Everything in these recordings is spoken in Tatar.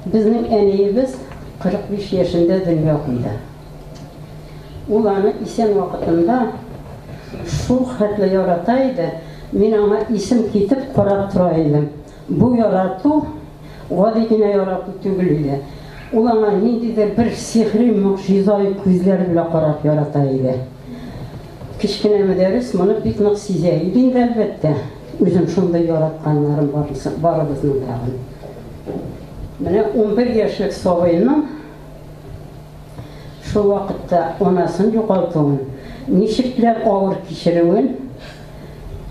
Безнең әниебез 45 яшендә дөнья куйды. Ул аны исән вакытында шул хәтле ярата иде, мин аңа исем китеп карап тора идем. Бу ярату гади генә ярату түгел иде. Ул аңа ниндидер бер сихри могҗизаи күзләр белән карап ярата иде. Кечкенә Мөдәррис моны бик нык сизә иде инде, әлбәттә. Үзем шундый яратканнарым барыбызның тагын. Менә 11 яшьлек сабыйның шул вакытта анасын югалтуын, ничекләр авыр кичерүен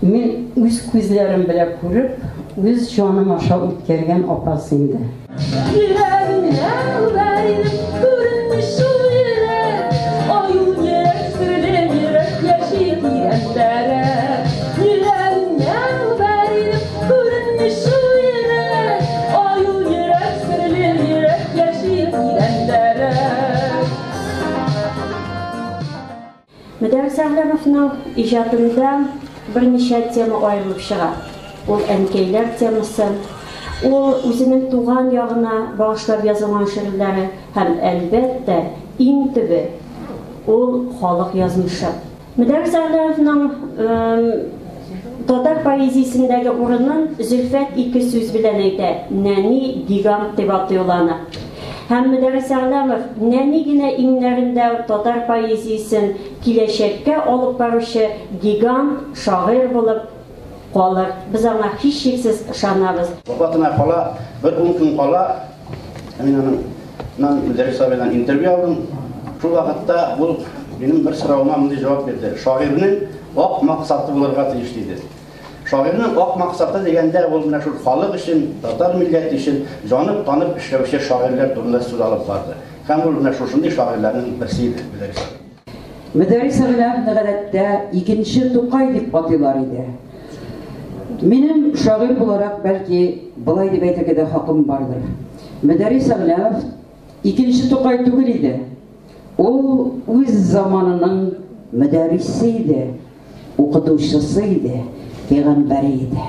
мин үз күзләрем белән күреп, үз җаным аша үткәргән апасы инде. Йөрәгемне үбәр идем, күренми шул йөрәк. Аю йөрәк, серле йөрәк, яши тирәндәрәк. Йөрәгемне үбәр идем, күренми шул йөрәк. Аю йөрәк, серле йөрәк, яши тирәндәрәк. Мөдәррис Әгъләмовның иҗатында берничә тема аерылып чыга. Ул әнкәйләр темасы, ул үзенең туган ягына багышлап язылган шигырьләре һәм, әлбәттә, иң төбе, ул халык язмышы. Мөдәррис Әгъләмовның татар поэзиясендәге урынын Зөлфәт ике сүз белән әйтә, нәни гигант дип атый ул аны. Һәм Мөдәррис Әгъләмов нәни генә иңнәрендә татар поэзиясен киләчәккә алып баручы гигант шагыйрь булып калыр. Без аңа һичшиксез ышанабыз. Вафатына кала, бер ун көн кала, мин аның нан Мөдәррис абыйдан интервью алдым. Шул вакытта ул минем бер соравыма мондый җавап бирде. Шагыйрьнең ак максаты булырга тиеш, диде. Шагыйрьнең ак максаты дигәндә ул менә шул халык өчен, татар милләте өчен җанып-танып эшләүче шагыйрьләр турында сүз алып барды. Һәм ул менә шушындый шагыйрьләрнең берсе иде, Мөдәррис абый. Мөдәррис Әгъләмовны гадәттә икенче Тукай дип атыйлар иде. Минем шагыйрь буларак, бәлки, болай дип әйтергә дә хакым бардыр. Мөдәррис Әгъләмов икенче Тукай түгел иде. Ул үз заманының мөдәррисе иде. Укытучысы иде, пәйгамбәре иде.